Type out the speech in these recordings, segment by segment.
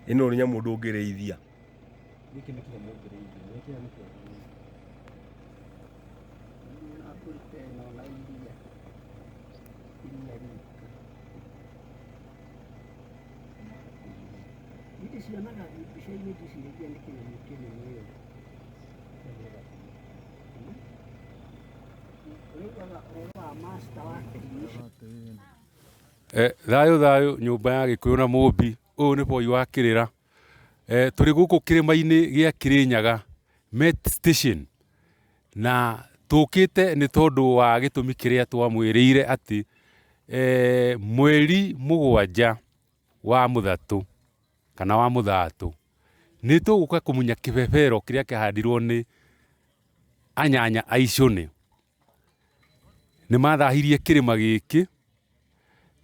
Ĩno nĩ nyamũ ndũngĩrĩithia. Gĩkĩ nĩ kĩnyamũ ũngĩrĩithia, nĩ kĩnyamũ kĩega mũno. Mbũri ta ĩno na iria, iria rika. Niĩ ndĩcionaga mbica-inĩ ndiciragia nĩ kĩnyamũ kĩnene ũũ. Ũraugaga ũhoro wa master wa technician. Thayũ thayũ nyũmba ya Gĩkũyũ na Mũmbi, ũyũ nĩ Boy wa Kĩrĩra. Tũrĩ gũkũ kĩrĩma-inĩ gĩa Kĩrĩnyaga Met Station, na tũkĩte nĩ tondũ wa gĩtũmi kĩrĩa twamwĩrĩire atĩ mweri 7 wa Mũthatũ kana wa Mũthatũ, nĩ tũgũka kũmunya kĩbebero kĩrĩa kĩahandirwo nĩ anyanya a Icũnĩ. Nĩ mathahirie kĩrĩma gĩkĩ,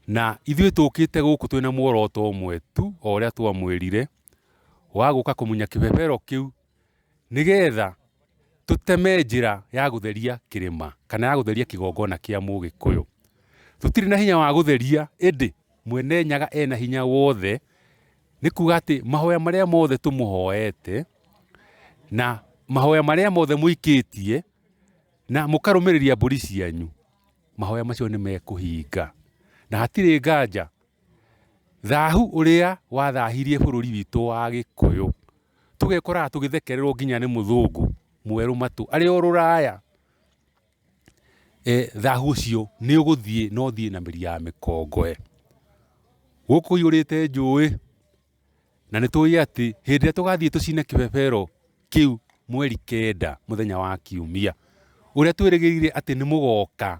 na ithuĩ tũkĩte gũkũ twĩna muoroto ũmwe tu o ũrĩa twamwĩrire, wa gũka kũmunya kĩbebero kĩu, nĩgetha tũteme njĩra ya gũtheria kĩrĩma kana ya gũtheria kĩgongona kĩa Mũgĩkũyũ. Tũtirĩ na hinya wa gũtheria, ĩndĩ Mwene Nyaga ena hinya wothe, nĩ kuga atĩ mahoya marĩa mothe tũmũhoete, na mahoya marĩa mothe mũikĩtie, na mũkarũmĩrĩria mbũri cianyu, mahoya macio nĩ mekũhinga. Na hatirĩ nganja, thahu ũrĩa wathahirie bũrũri witũ wa Gĩkũyũ, tũgekoraga tũgĩthekererwo nginya nĩ mũthũngũ mwerũ matũ arĩ o rũraya, thahu ũcio nĩ ũgũthiĩ na ũthiĩ na mĩri ya mĩkongoe. Gũkũ kũiyũrĩte njũĩ, Na nĩ tũĩ atĩ hĩndĩ ĩrĩa tũgathiĩ tũcine kĩbebero kĩu mweri 9 mũthenya wa kiumia, ũrĩa twĩrĩgĩrĩire atĩ nĩ mũgoka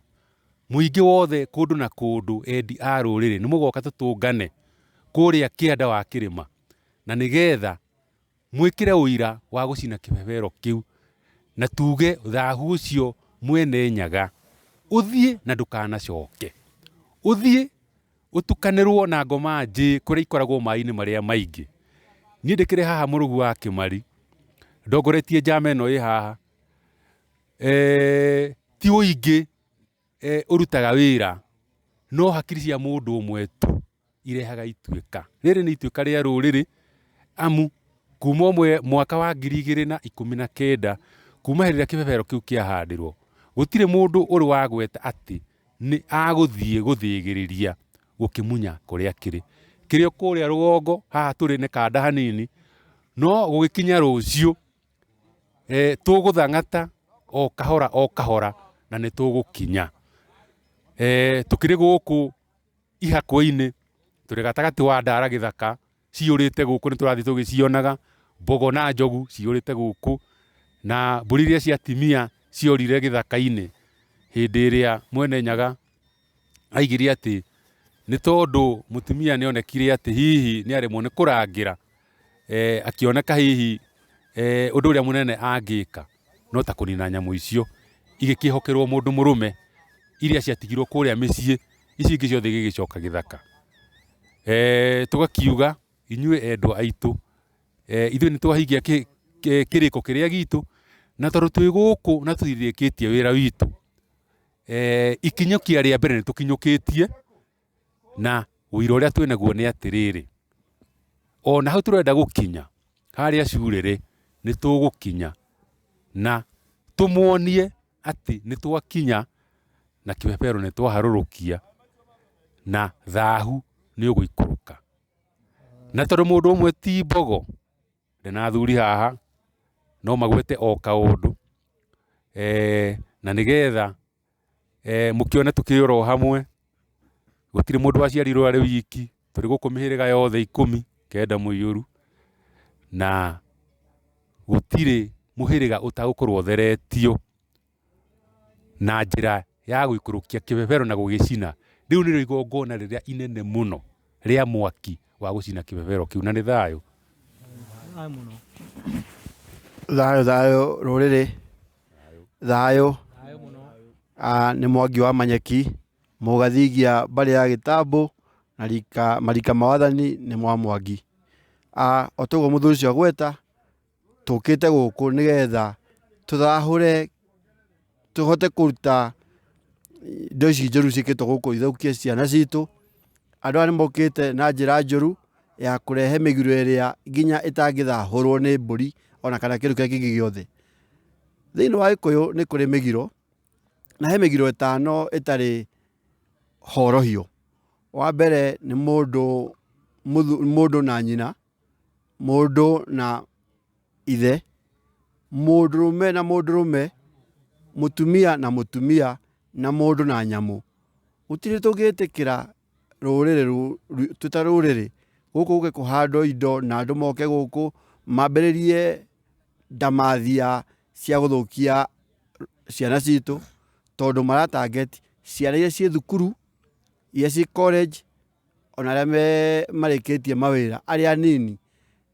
mũingĩ wothe kũndũ na kũndũ, endi a rũrĩrĩ, nĩ mũgoka tũtũngane kũrĩa kĩanda wa kĩrĩma, na nĩgetha mwĩkĩre ũira wa gũcina kĩbebero kĩu, na tuge thahu ũcio Mwene Nyaga ũthiĩ na ndũkanacoke. Ũthiĩ Ũtukanĩrwo na ngoma njĩ kũrĩa ikoragwo maĩ-inĩ marĩa maingĩ. Niĩ ndĩkĩrĩ haha mũrũgu wa Kĩmari, ndongoretie njama ĩno ĩ haha. Ti ũingĩ ũrutaga wĩra, no hakiri cia mũndũ ũmwe tu irehaga ituĩka. Rĩrĩ nĩ ituĩka rĩa rũrĩrĩ, amu kuma mwaka wa 2019, kuma hĩndĩ ĩrĩa kĩbebero kĩu kĩahandirwo, gũtirĩ mũndũ ũrĩ wagweta atĩ nĩ agũthiĩ gũthĩgĩrĩria gũkĩmunya kũrĩa kĩrĩ. Kĩrĩ o kũrĩa rũgongo, haha tũrĩ nĩ kanda hanini, no gũgĩkinya rũciũ, tũgũthang'ata o kahora o kahora na nĩ tũgũkinya. Tũkĩrĩ gũkũ ihakũinĩ, tũrĩ gatagatĩ wa ndara gĩthaka, ciyũrĩte gũkũ nĩ tũrathiĩ tũgĩcionaga, mbogo na njogu ciyũrĩte gũkũ, na mbũri iria cia atimia ciorire gĩthaka-inĩ hĩndĩ ĩrĩa Mwene Nyaga aigire atĩ nĩ tondũ mũtumia nĩ onekire atĩ hihi nĩ aremwo nĩ kũrangĩra, akĩoneka hihi ũndũ ũrĩa mũnene angĩka no ta kũnina nyamũ icio, igĩkĩhokerwo mũndũ mũrũme iria ciatigirwo kũrĩa mĩciĩ, ici ingĩ ciothe igĩgĩcoka gĩthaka. Tũgakiuga inyuĩ endwa aitũ, ithuĩ nĩ twahingia kĩrĩko kĩrĩa gitũ, na tondũ twĩ gũkũ na tũtirĩkĩtie wĩra witũ, ikinyũkia rĩa mbere nĩ tũkinyũkĩtie, na ũira ũrĩa twĩnaguo nĩ atĩrĩrĩ, ona hau tũrenda gũkinya, harĩa curĩrĩ, nĩ tũgũkinya na tũmuonie atĩ nĩ twakinya na kĩbebero nĩ twaharũrũkia na thahu nĩ ũgũikũrũka. Na tondũ mũndũ ũmwe ti mbogo, ndĩ na athuri haha no magwete o kaũndũ, na nĩgetha mũkĩone tũkĩrĩ oro hamwe, gũtirĩ mũndũ waciarirwo arĩ wiki, tũrĩ gũkũ mĩhĩrĩga yothe 19 mũiyũru, na gũtirĩ mũhĩrĩga ũtagũkorwo ũtheretio na njĩra ya gũikũrũkia kĩbebero na gũgĩcina. Rĩu nĩrĩo igongona rĩrĩa inene mũno rĩa mwaki wa gũcina kĩbebero kĩu, na nĩ thayũ. Thayũ mũno. Thayũ thayũ rũrĩrĩ, thayũ. Thayũ mũno. Nĩ Mwangi wa Manyeki, Mũgathingia mbarĩ ya Gĩtambũ na rika marika ma wathani nĩ mwa Mwangi. O ta ũguo mũthuri ũcio agweta, tũkĩte gũkũ nĩgetha tũthahũre, tũhote kũruta indo ici njũru ciĩkĩtwo gũkũ ithũkie ciana citũ. Andũ aya nĩ mokĩte na njĩra njũru ya kũrehe mĩgiro ĩrĩa nginya ĩtangĩthahũrwo nĩ mbũri ona kana kĩndũ kĩrĩa kĩngĩ gĩothe. Thĩinĩ wa Gĩkũyũ nĩ kũrĩ mĩgiro, na he mĩgiro ĩtano ĩtarĩ horohio. Wa mbere nĩ mũndũ, mũndũ na nyina, mũndũ na ithe, mũndũrũme na mũndũrũme, mũtumia na mũtumia, na mũndũ na nyamũ. Gũtirĩ tũngĩtĩkĩra rũrĩrĩ twĩ ta rũrĩrĩ gũkũ gũke kũhandwo indo na andũ moke gũkũ mambĩrĩrie ndamathia cia gũthũkia ciana citũ, tondũ mara target ciana iria ciĩ thukuru, iria ciĩ college, ona arĩa me marĩkĩtie mawĩra, arĩa anini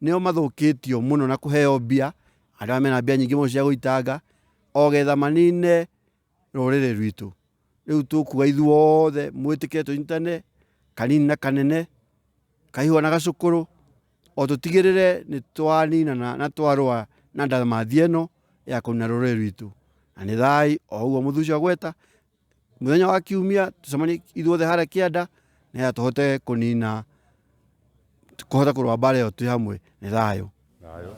nĩo mathũkĩtio mũno na kũheo mbia, arĩa mena mbia nyingĩ mũno cia gũitanga, o getha manine rũrĩrĩ rwitũ. Rĩu tũkuga ithuothe mwĩtĩkĩre tũnyitane, kanini na kanene, kaihũa na gacũkũrũ, o tũtigĩrĩre nĩ twaninana na twarũa na ndamathia ĩno ya kũnina rũrĩrĩ rwitũ. Na nĩ thai o ũguo mũthuri ũcio agweta, mũthenya wa kiumia tũcemanie ithuothe harĩa kĩanda, nĩgetha tũhote kũnina, kũhota kũrũa mbara ĩyo twĩ hamwe. Nĩ thayũ. Thayũ.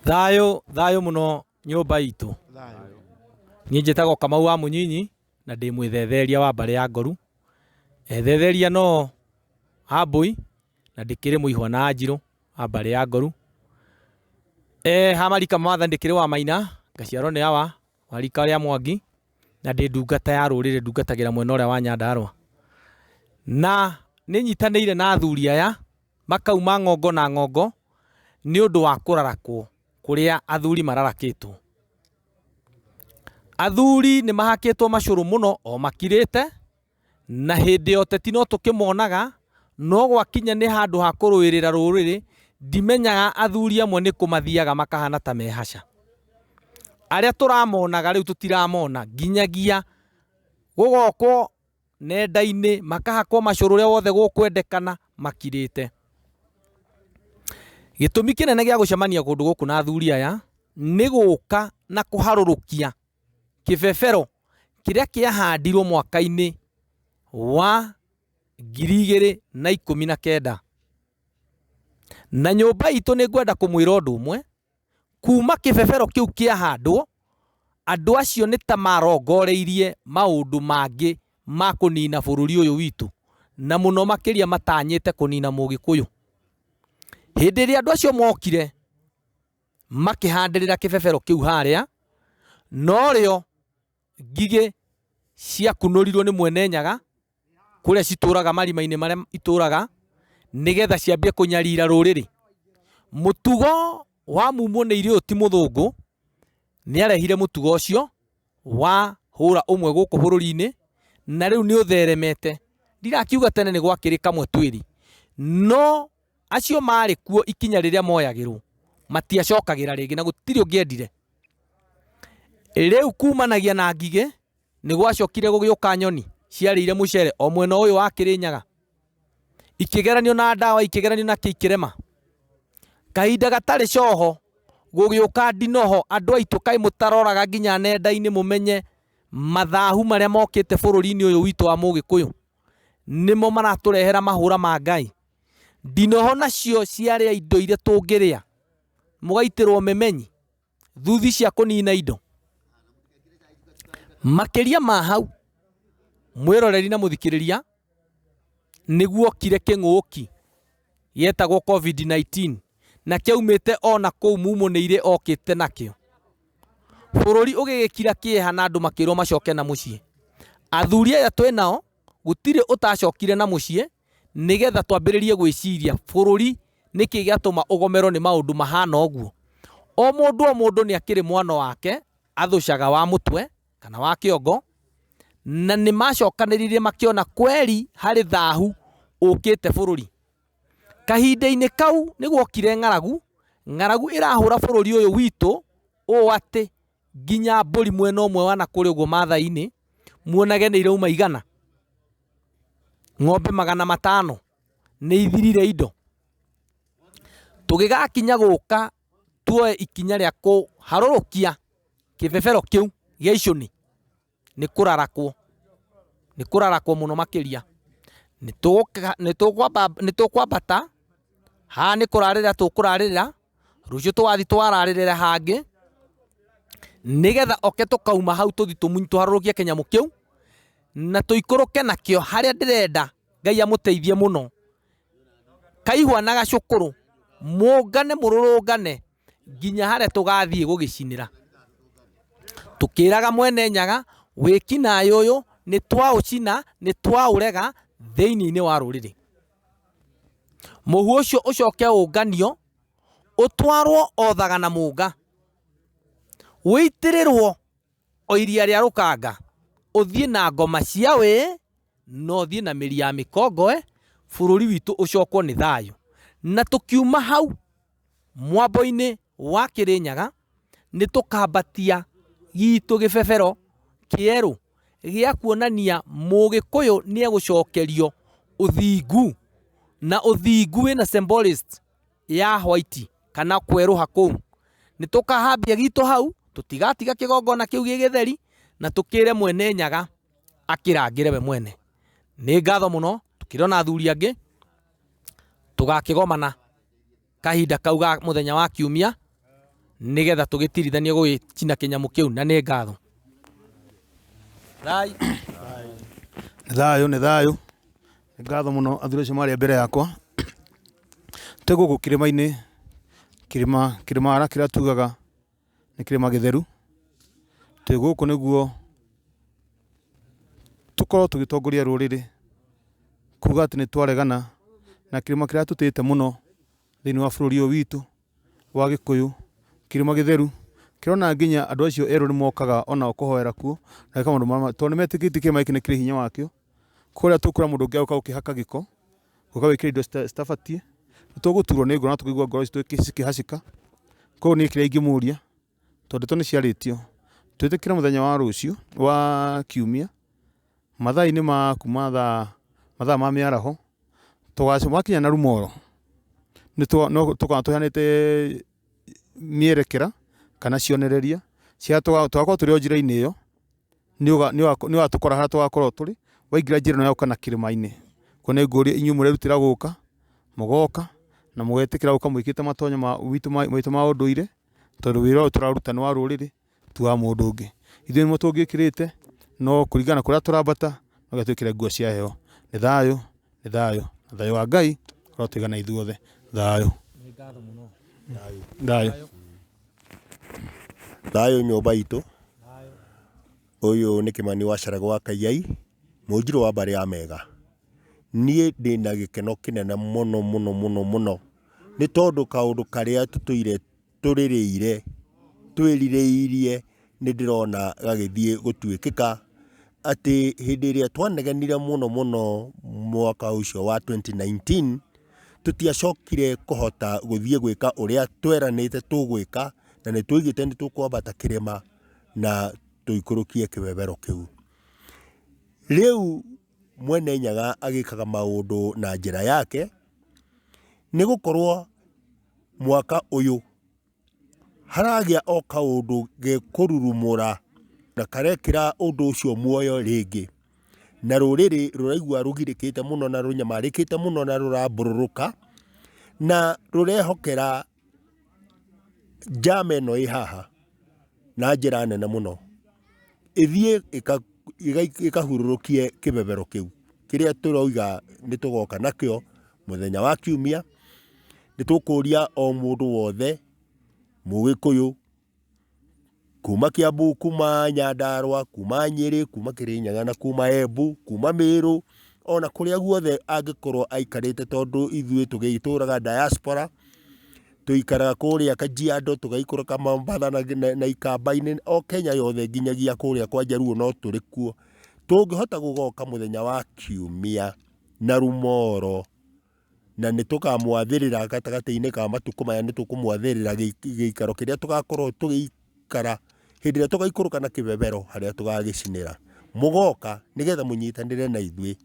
Thayũ thayũ mũno nyũmba itũ. Niĩ njĩtagwo Kamau wa Mũnyinyi na ndĩ mwĩthetheria wa mbarĩ ya Ngoru. Ethetheria no a Mbũi na ndĩkĩrĩ mũihwa na Anjirũ a mbarĩ ya Ngoru. Ha marika ma wathani ndĩkĩrĩ wa Maina, ngaciarwo nĩ awa wa rika rĩa Mwangi na ndĩ ndungata ya rũrĩrĩ ndungatagĩra mwena ũrĩa wa Nyandarũa. Na nĩ nyitanĩire na athuri aya makauma ng'ongo na ng'ongo nĩ ũndũ wa kũrarakwo kũrĩa athuri mararakĩtwo. Athuri nĩ mahakĩtwo macũrũ mũno o makirĩte, na hĩndĩ ya ũteti no tũkĩmonaga, no gwakinya nĩ handũ ha kũrũĩrĩra rũrĩrĩ, ndimenyaga athuri amwe nĩ kũ mathiaga makahana ta me haca. Arĩa tũramonaga rĩu tũtiramona nginyagia gũgokwo nenda-inĩ makahakwo macũrũ ũrĩa wothe gũkwendekana makirĩte. Gĩtũmi kĩnene gĩa gũcemania kũndũ gũkũ na athuri aya nĩ gũka na kũharũrũkia kĩbebero kĩrĩa kĩahandirwo mwaka-inĩ wa 2019. Na nyũmba itũ nĩ ngwenda kũmwĩra ũndũ ũmwe, kuma kĩbebero kĩu kĩahandwo, andũ acio nĩ ta marongoreirie maũndũ mangĩ ma kũnina bũrũri ũyũ witũ, na mũno makĩria matanyĩte kũnina mũgĩkũyũ. Hĩndĩ ĩrĩa andũ acio mokire makĩhandĩrĩra kĩbebero kĩu harĩa, norĩo ngigĩ ciakunũrirwo nĩ mwene Nyaga kũrĩa citũraga marima-inĩ marĩa itũraga, nĩgetha ciambie kũnyarira rũrĩrĩ. Mũtugo wa mumwo nĩ irio ti mũthũngũ, nĩ arehire mũtugo ũcio wa hũra ũmwe gũkũ bũrũri-inĩ, na rĩu nĩ ũtheremete. Ndirakiuga tene nĩ gwakĩrĩ kamwe twĩrĩ, no acio marĩ kuo ikinya rĩrĩa moyagĩrwo matiacokagĩra rĩngĩ na gũtirĩ ũngĩendire. Rĩu kumanagia na ngigĩ nĩ gwacokire gũgĩũka nyoni ciarĩire mũcere o mwena ũyũ wa Kĩrĩnyaga, ikĩgeranio na ndawa, ikĩgeranio na kĩ, ikĩrema. Kahinda gatarĩ coho gũgĩũka ndinoho. Andũ aitũ kaĩ mũtaroraga nginya nenda-inĩ mũmenye mathahu marĩa mokĩte bũrũri-inĩ ũyũ witũ wa mũgĩkũyũ nĩmo maratũrehera mahũra ma Ngai. Ndinoho nacio ciarĩa indo iria tũngĩrĩa, mũgaitĩrwo memenyi thuthi cia kũnina indo. Makĩria ma hau, mwĩroreri na mũthikĩrĩria, nĩguokire kĩng'ũki gĩetagwo COVID-19 na kĩaumĩte ona kũu mumo nĩ irĩ okĩte nakĩo. Bũrũri ũgĩgĩkira kĩeha na andũ makĩrwo macoke na mũciĩ. Athuri aya twĩ nao gũtirĩ ũtacokire na mũciĩ nĩgetha twambĩrĩrie gwĩciria bũrũri nĩkĩ gĩatũma ũgomerwo nĩ maũndũ mahana ũguo. O mũndũ o mũndũ nĩ akĩrĩ mwano wake athũcaga wa mũtwe kana wa kĩongo, na nĩ macokanĩrĩire makĩona kweri harĩ thahu ũkĩte bũrũri. Kahinda-inĩ kau nĩ gwokire ng'aragu, ng'aragu ĩrahũra bũrũri ũyũ witũ ũũ atĩ nginya mbũri mwena ũmwe wa na kũrĩa ũguo Maathai-inĩ muonage nĩ irauma 100, ng'ombe 500 nĩ ithirire indo. Tũgĩgakinya gũka tuoe ikinya rĩa kũharũrũkia Kĩbebero kĩu gĩa icũni nĩ kũrarakwo, nĩ kũrarakwo mũno makĩria. Nĩ tũkwambata haha nĩ kũrarĩrĩra tũkũrarĩrĩra, rũciũ tũgathiĩ twararĩrĩre hangĩ, nĩgetha oke tũkauma hau tũthiĩ tũharũrũkie kĩnyamũ kĩu, na tũikũrũke nakĩo harĩa ndĩrenda Ngai amũteithie mũno. Kaihwa na gacũkũrũ, mũngane mũrũrũngane nginya harĩa tũgathiĩ gũgĩcinĩra. Tũkĩraga mwene Nyaga wĩkinaĩ ũyũ nĩ twaũcina, nĩ twaũrega thĩinĩ-inĩ wa rũrĩrĩ. Mũhu ũcio ũcoke ũnganio, ũtwarwo o Thagana Mũnga, ũitĩrĩrwo o iria rĩa rũkanga, ũthiĩ na ngoma cia wĩ na ũthiĩ na mĩri ya mĩkongoe, bũrũri witũ ũcokwo nĩ thayũ. Na tũkiuma hau mwambo-inĩ wa Kĩrĩnyaga, nĩ tũkambatia gitũ gĩbebero kĩerũ gĩa kuonania Mũgĩkũyũ nĩ egũcokerio ũthingu, na ũthingu wĩna symbolist ya white kana kwerũha kũu. Nĩ tũkahambia gitũ hau, tũtigatiga kĩgongona kĩu gĩ gĩtheri, na tũkĩre mwene Nyaga akĩrangĩre we mwene. Nĩ ngatho mũno, tũkĩrĩ ona athuri angĩ, tũgakĩgomana kahinda kau ga mũthenya wa kiumia, nĩgetha tũgĩtirithanie gũgĩcina kĩnyamũ kĩu, na nĩ ngatho. Thayũ. Nĩ thayũ, nĩ thayũ. Nĩ ngatho mũno athuri acio marĩ mbere yakwa. Twĩ gũkũ kĩrĩma-inĩ, kĩrĩma kĩrĩmara kĩrĩa tugaga nĩ kĩrĩma gĩtheru. Twĩ gũkũ nĩguo tũkorwo tũgĩtongoria rũrĩrĩ kuga atĩ nĩ twaregana na kĩrĩma kĩrĩa tũtĩĩte mũno thĩinĩ wa bũrũri ũyũ witũ wa Gĩkũyũ, kĩrĩma gĩtheru, kĩrona nginya andũ acio erũ nĩ mokaga onao kũhoera kuo na gwĩka maũndũ marĩa tondũ nĩ metĩkĩtie kĩrĩma gĩkĩ nĩ kĩrĩ hinya wakĩo. Kũrĩa tũkũra mũndũ ũngĩ agũka gũkĩhaka gĩko, gũka gwĩkĩra indo citabatiĩ, nĩ tũgũturwo nĩ ngoro na tũkaigua ngoro citũ cikĩhacĩka. Koguo niĩ kĩrĩa ingĩmũria, tondũ ndeto nĩ ciarĩtio, twĩtĩkĩre mũthenya wa rũciũ wa kiumia, mathaa-inĩ ma kuma thaa mathaa ma mĩaraho, twakinya Narumoro, nĩ tũkoragwo tũheanĩte mĩerekera kana cionereria cia tũgakorwo tũrĩ o njĩra-inĩ ĩyo, nĩ ũgatũkora harĩa tũgakorwo tũrĩ, waingĩra njĩra ĩno ya gũka na kĩrĩma-inĩ. Koguo nĩ ngũria inyuĩ mũrerutĩra gũka, mũgoka na mũgetĩkĩra gũka mwĩkĩrĩte matonyo maitũ ma ũndũire, tondũ wĩra ũyũ tũraruta nĩ wa rũrĩrĩ ti wa mũndũ ũngĩ. Ithuĩ nĩmo tũngĩkĩrĩte no kũringana na kũrĩa tũrambata no nginya twĩkĩre nguo cia heho. Nĩ thayũ, nĩ thayũ, na thayũ wa Ngai ũrotũigana ithuothe. Thayũ. Thayũ. Thayũ nyũmba itũ. Ũyũ nĩ Kĩmani wa Caragũ wa Kaiyai, Mũnjirũ wa mbarĩ ya Mega. Niĩ ndĩna gĩkeno kĩnene mũno mũno mũno mũno, nĩ tondũ kaũndũ karĩa tũtũire tũrĩrĩire, twĩrirĩirie nĩ ndĩrona gagĩthiĩ gũtuĩkĩka, atĩ hĩndĩ ĩrĩa twanegenire mũno mũno mwaka ũcio wa 2019, tũtiacokire kũhota gũthiĩ gwĩka ũrĩa tweranĩte tũgwĩka, na nĩ twoigĩte nĩ tũkwambata kĩrĩma na tũikũrũkie kĩbebero kĩu. Rĩu Mwene Nyaga agĩkaga maũndũ na njĩra yake, nĩ gũkorwo mwaka ũyũ haragĩa o kaũndũ gekũrurumũra na karekĩra ũndũ ũcio muoyo rĩngĩ. Na rũrĩrĩ rũraigua rũgirĩkĩte mũno na rũnyamarĩkĩte mũno na rũrambũrũrũka, na rũrehokera njama ĩno ĩ haha na njĩra nene mũno, ĩthiĩ ĩkahurũrũkie kĩbebero kĩu, kĩrĩa tũrauga nĩ tũgoka nakĩo mũthenya wa kiumia. Nĩ tũkũria o mũndũ wothe mũgĩkũyũ kuma Kiambu, kuma Nyandarua, kuma Nyĩrĩ, kuma Kĩrĩnyaga na kuma Embu, kuma Mĩrũ, ona kũrĩa guothe angĩkorwo aikarĩte tondũ ithuĩ tũgĩtũraga diaspora, tũikaraga kũrĩa Kajiado, tũgaikũrũka Mombatha na Ikamba-inĩ, o Kenya yothe nginyagia kũrĩa kwa Njaruo no tũrĩ kuo. Tũngĩhota gũgoka mũthenya wa Kiumia na Rumoro, na nĩ tũkamwathĩrĩra gatagatĩ-inĩ ka matukũ maya nĩ tũkũmwathĩrĩra gĩikaro kĩrĩa tũgakorwo tũgĩikara hĩndĩ ĩrĩa tũgaikũrũka na kĩbebero harĩa tũgagĩcinĩra. Mũgoka nĩgetha mũnyitanĩre na ithuĩ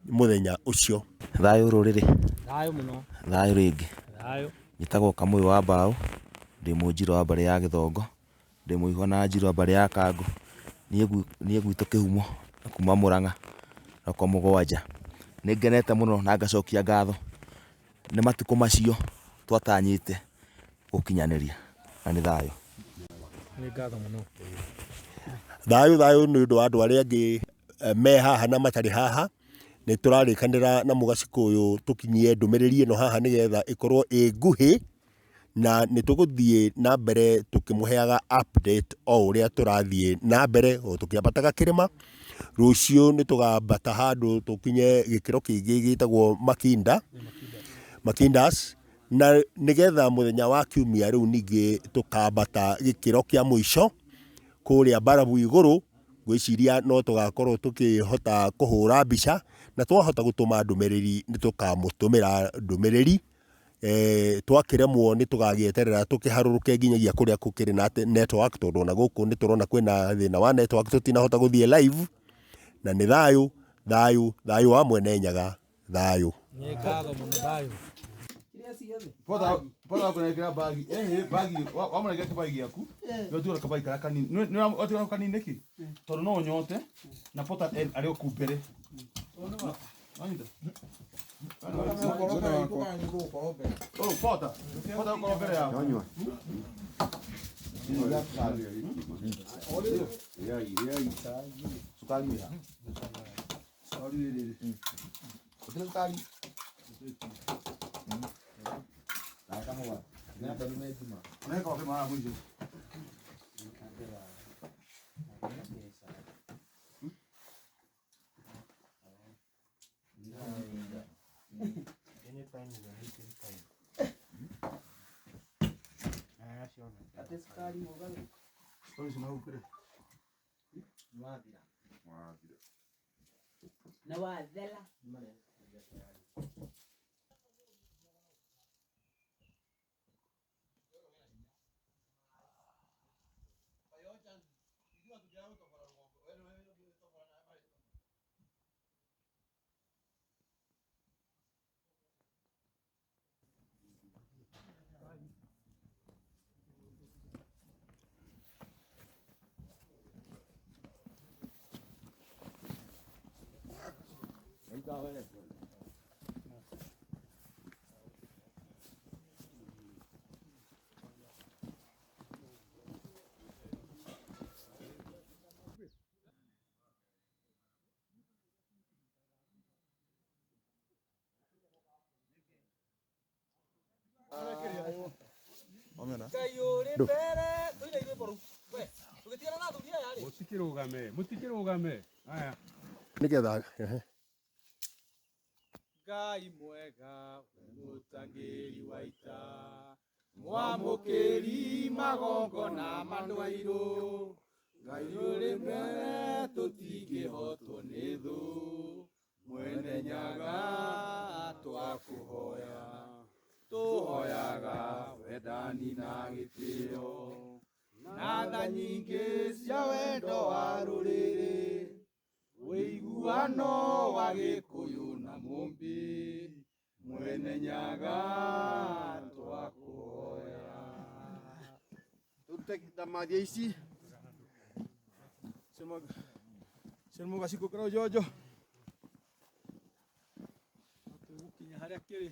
mũthenya ũcio. Thayũ rũrĩrĩ. Thayũ mũno. Thayũ rĩngĩ. Thayũ. Njĩtagwo Kamũyũ wa Mbaũ. Ndĩ Mũnjirũ wa mbarĩ ya Gĩthongo, ndĩ mũihwa na Njirũ wa mbarĩ ya Kangũ, niĩ gwitũ kĩhumo nĩ kuma Mũrang'a roko mũgwanja. Nĩ ngenete mũno na ngacokia ngatho nĩ matukũ macio twatanyĩte gũkinyanĩria na nĩ thayũ. Nĩ ngatho mũno. Thayũ thayũ nĩ ũndũ wa andũ arĩa angĩ me haha na matarĩ haha, nĩ tũrarĩkanĩra na mũgacikũ ũyũ tũkinyie ndũmĩrĩri ĩno haha nĩgetha ĩkorwo ĩ nguhĩ, na nĩ tũgũthiĩ na mbere tũkĩmũheaga update o ũrĩa tũrathiĩ na mbere o tũkĩambataga kĩrĩma. Rũciũ nĩ tũgambata handũ tũkinye gĩkĩro kĩngĩ gĩtagwo Makinda, Makindas, na nĩgetha mũthenya wa kiumia rĩu ningĩ tũkambata gĩkĩro kĩa mũico kũrĩa Mbarabu igũrũ. Ngwĩciria no tũgakorwo tũkĩhota kũhũra mbica na twahota gũtũma ndũmĩrĩri nĩ tũkamũtũmĩra ndũmĩrĩri. Twakĩremwo nĩ tũgagĩeterera tũkĩharũrũke nginyagia kũrĩa gũkĩrĩ na network, tondũ ona gũkũ nĩ tũrona kwĩna thĩna wa network tũtinahota gũthiĩ live. Na nĩ thayũ, thayũ, thayũ wa Mwene Nyaga, thayũ. Nĩ ngatho mũno, thayũ. Pota wakũnengera bagi, bagi, wamũnengera kĩbagi gĩaku, nĩ watigwo kabagi karĩa kanini. Nĩ watigwo kanini nĩkĩ? Tondũ no ũnyote na Pota arĩ o kũu mbere. Wanyita? Oh, Pota. Pota ũkorwo mbere yaku. Cukari wĩ ha? Cukari wĩ rĩrĩ. Gũtirĩ cukari? Unaweka wapi mara mwisho? Na wathela. Ngai ũrĩ mbere, tũine rwĩmbo rũu. We, tũgĩtigana na athuri aya rĩ. Mũtikĩrũgame, mũtikĩrũgame. Aya. Nĩgetha Ngai mwega, we mũtangĩri wa ita, mwamũkĩri magongona ma andũ airũ. Ngai ũrĩ mbere, tũtingĩhotwo nĩ thũ. Mwene Nyaga twakũhoya, tũhoyaga wendani na gĩtĩo, na tha nyingĩ cia wendo wa rũrĩrĩ, ũiguano wa Gĩkũyũ na Mũmbi. Mwene Nyaga twakũhoya. Tũrute ndamathia ici. Cio nĩ mũgacikũ kĩrĩa njonjo. Tũgũkinya harĩa kĩrĩ.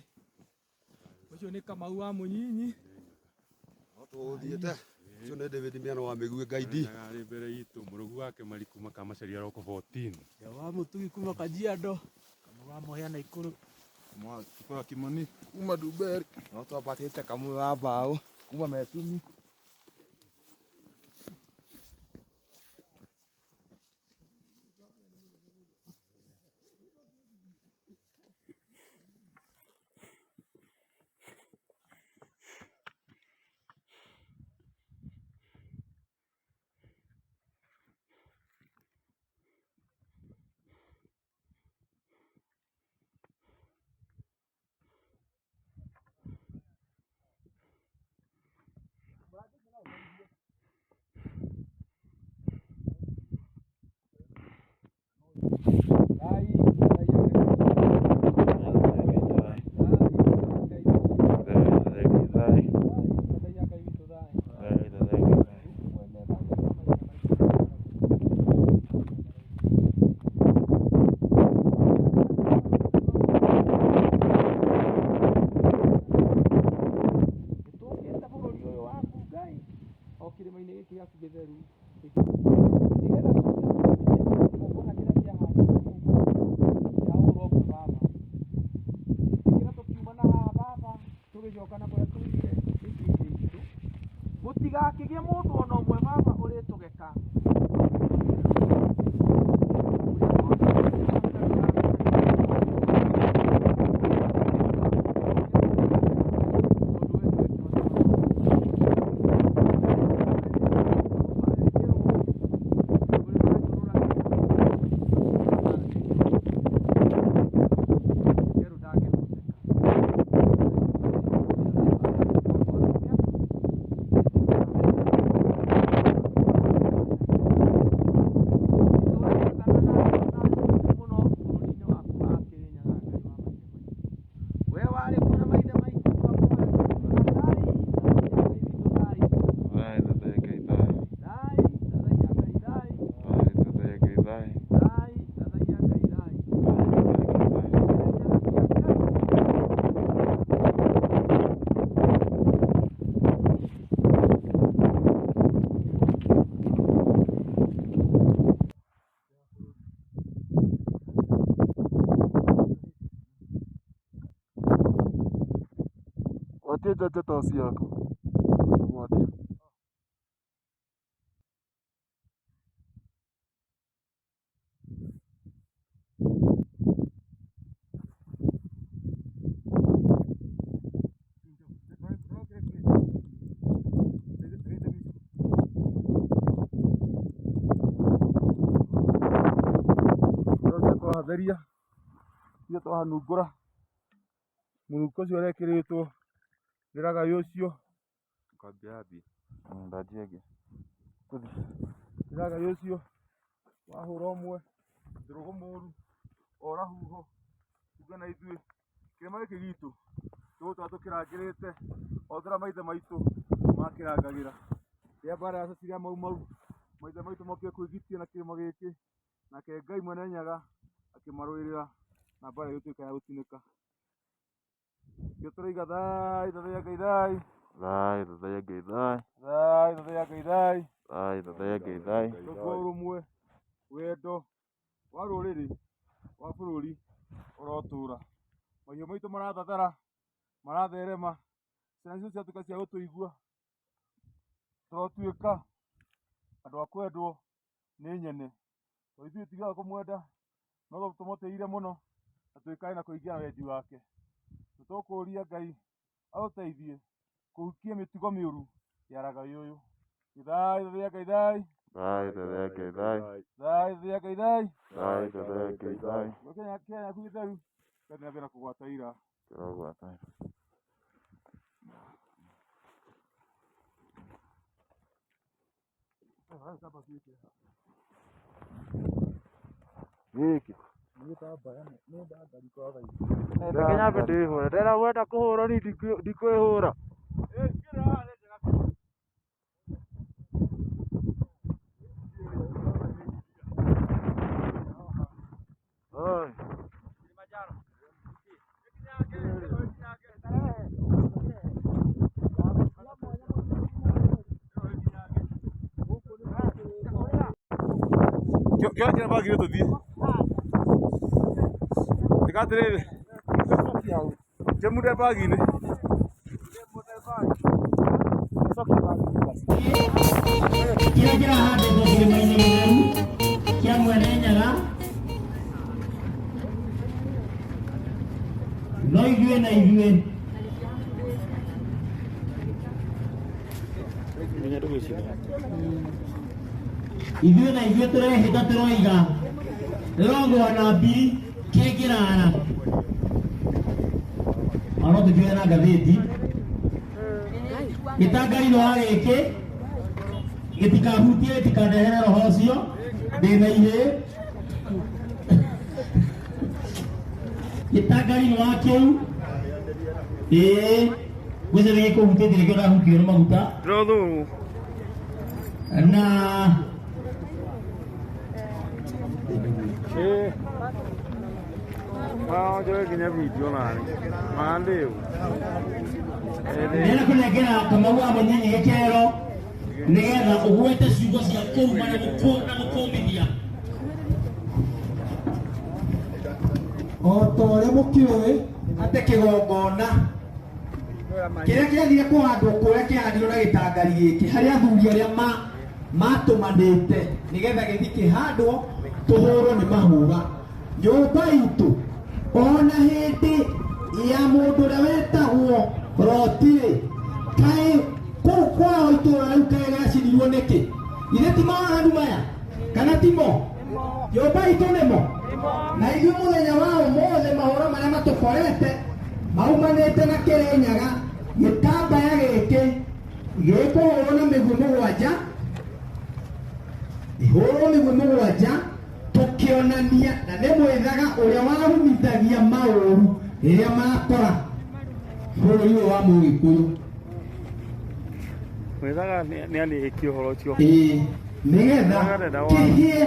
Ũcio nĩ Kamau wa Mũnyinyi. No tũgũthiĩte. Ũcio nĩ David Mĩano wa Mĩguĩ Ngaidi. Arĩ mbere itũ mũrũgu wake Mariku makamacaria roko 14. Wa Mũtugi kuma Kajiado. Kamau wa Mũhĩa Naikuru. Kwa Kimani kuma Dumberi. No twambatĩte Kamau wa Mbaũ kuma Metumi. mũtheru nĩgetha kĩgongona kĩrĩa kĩahandĩtwo kĩa ũrũmwe baba. Ĩtĩkĩra tũkiuma na haha baba tũgĩcoka na kũrĩa tumire mĩciĩ-inĩ itũ, gũtigakĩgĩe mũndũ ona ũmwe baba ũrĩtũgeka. We warĩ kuo na maithe maitũ Thai, thathaiya Ngai thai. Thai, thathaiya Ngai thai. Thai, thathaiya Ngai thai. Thai, thathaiya Ngai thai. Thai, thathaiya Ngai thai. Gwatia njanja toci yaku. Gwatia. Twahatheria tiga twahanungũra mũnungo ũcio ũrekĩrĩtwo nĩ ragaĩ ũcio. Kwambia ambia. Ndanjia ĩngĩ. Nĩ ragaĩ ũcio wahũra ũmwe ndũrũgũ mũru ora huho uge na ithuĩ kĩrĩma gĩkĩ gitũ tũgũtũra tũkĩrangĩrĩte o ta ũrĩa maithe maitũ makĩrangagĩra. Rĩrĩa mbara ya Cecilia Mau Mau maithe maitũ mokire kwĩgitia na kĩrĩma gĩkĩ, nake Ngai Mwene Nyaga akĩmarũĩrĩra na mbara ĩgĩtuĩka ya gũtinĩka. Nĩkĩo tũroiga thai, thathaiya Ngai thai. Thai, thathaiya Ngai thai. Thai, thathaiya Ngai thai. Thai, thathaiya Ngai thai. Tũkua ũrũmwe, wendo wa rũrĩrĩ wa bũrũri ũrotũra. Mahiũ maitũ marathathara, maratherema, ciana citũ ciatuĩka cia gũtũigua. Tũrotuĩka andũ a kwendwo nĩ nyene. To ithuĩ tutigaga kũmwenda, no tũmũtĩire mũno na twĩkage na kũingĩra wendi wake. Nĩ tũkũria Ngai aũteithie kũhukia mĩtugo mĩũru ya ragaĩ ũyũ. Thai, thathaiya Ngai thai. Thai, thathaiya Ngai thai. Thai, thathaiya Ngai thai. Thai, thathaiya Ngai thai. Kenya kĩa yaku gĩtheru gathiĩ na mbere na kũgwata ira. Kĩrogwata. Gĩkĩ. Reke nyambe ndĩhũre. Ndĩrenda gwenda kũhũra niĩ ndikwĩhũra. Oi. Kĩoya kĩrĩa bagi tũthiĩ. Ĩka atĩrĩrĩ, kĩmunde bagi-inĩ. Kĩrĩa kĩrahandĩtwo kĩrĩma-inĩ gĩtheru kĩa Mwene Nyaga no ithuĩ na ithuĩ ithuĩ na ithuĩ tũrehĩta tũroiga rĩrogwa na mbiri kĩngĩrara ona no tũkĩoe na ngathĩti gĩtangarirwo wa gĩkĩ gĩtikahutie gĩtikandehere roho ũcio ndĩna ihĩĩ gĩtangarirwo wa kĩu ĩĩ ngwĩciria nĩgĩkũhutĩtie nĩkĩo ndahutio nĩ maguta na Njoe nginya video nani. Mandĩu. Ndĩrenda kũnengera Kamau wa Mũnyinyi gĩkero nĩgetha ũgwete ciugo. Ciugo cia kũruma na gũkũmithia. O ta ũrĩa mũkĩũĩ atĩ kĩgongona kĩrĩa kĩathire kũhandwo kũrĩa kĩahandirwo na gĩtangari gĩkĩ harĩ athuri arĩa matũmanĩte nĩgetha gĩthiĩ kĩhandwo tũhũrwo nĩ mahũra. Nyũmba itũ ona hĩndĩ ya mũndũ ũrĩa wetagwo Roti-rĩ, kaĩ kũu kwao itũũra rĩu kaĩ rĩacinirwo nĩkĩ? Ithe ti mawaganu maya kana timo? Nyũmba itũ nĩmo? Na ithuĩ mũthenya wa ũmũthĩ mahũra marĩa matũkorete maumanĩte na Kĩrĩnyaga gĩtambaya gĩkĩ gĩkũhũrwo na mĩguĩ mũgwanja, ihũrwo mĩguĩ mũgwanja tũkĩonania na nĩ mwĩthaga ũrĩa warumithagia maũru rĩrĩa makora bũrũri ũyũ wa Mũgĩkũyũ. Mwĩthaga nĩ anĩkie ũhoro ũcio. Ĩĩ, nĩgetha kĩhĩe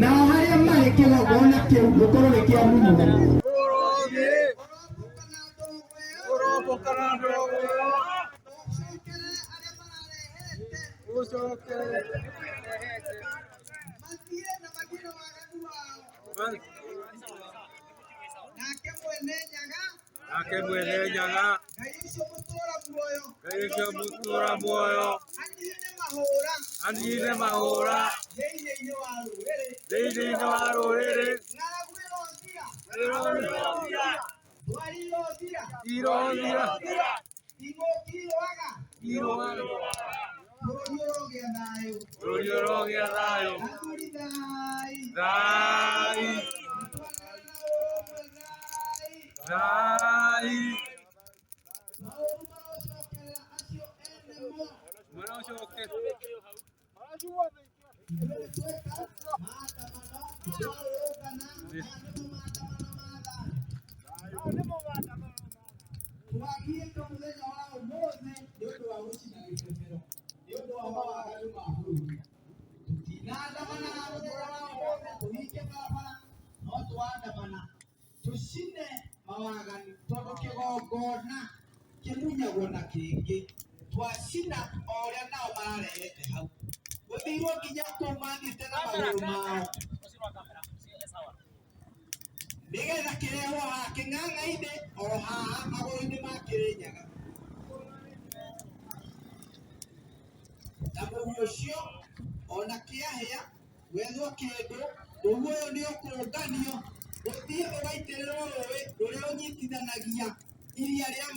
nao harĩa marĩ kĩgongona kĩu gĩkorwo nĩ kĩa munywo. Nake mwene Nyaga. Ngai ũcio mũtũũra muoyo. Anine mahũra. Thĩinĩ wa rũrĩrĩ. Irothira. Iroaga. Bũrũri ũrogĩa thayũ. Thai. Thai. Twagiĩte mũthenya wa ũmũthĩ nĩ ũndũ wa gũcina gĩbebero, nĩ ũndũ wa mawaganu ma bũrũri. Tũtinandamana mũthenya wa ũmũthĩ tũhinge barabara, no tũandamana tũcine mawaganu tondũ kĩgongona kĩmunyagwo na kĩngĩ. Twacina o ũrĩa nao mararehete hau. Gũthirwo nginya kũu mathiĩte na magũrũ mao nĩgetha kĩrehwo haha kĩng'ang'a-inĩ o haha magũrũ-inĩ ma Kĩrĩnyaga. Na mũhu ũcio ona kĩahĩa gwethwo kĩndũ, mũhu ũyũ nĩ ũkũnganio ũthiĩ ũgaitĩrĩrwo rũĩ rũrĩa ũnyitithanagia iria rĩa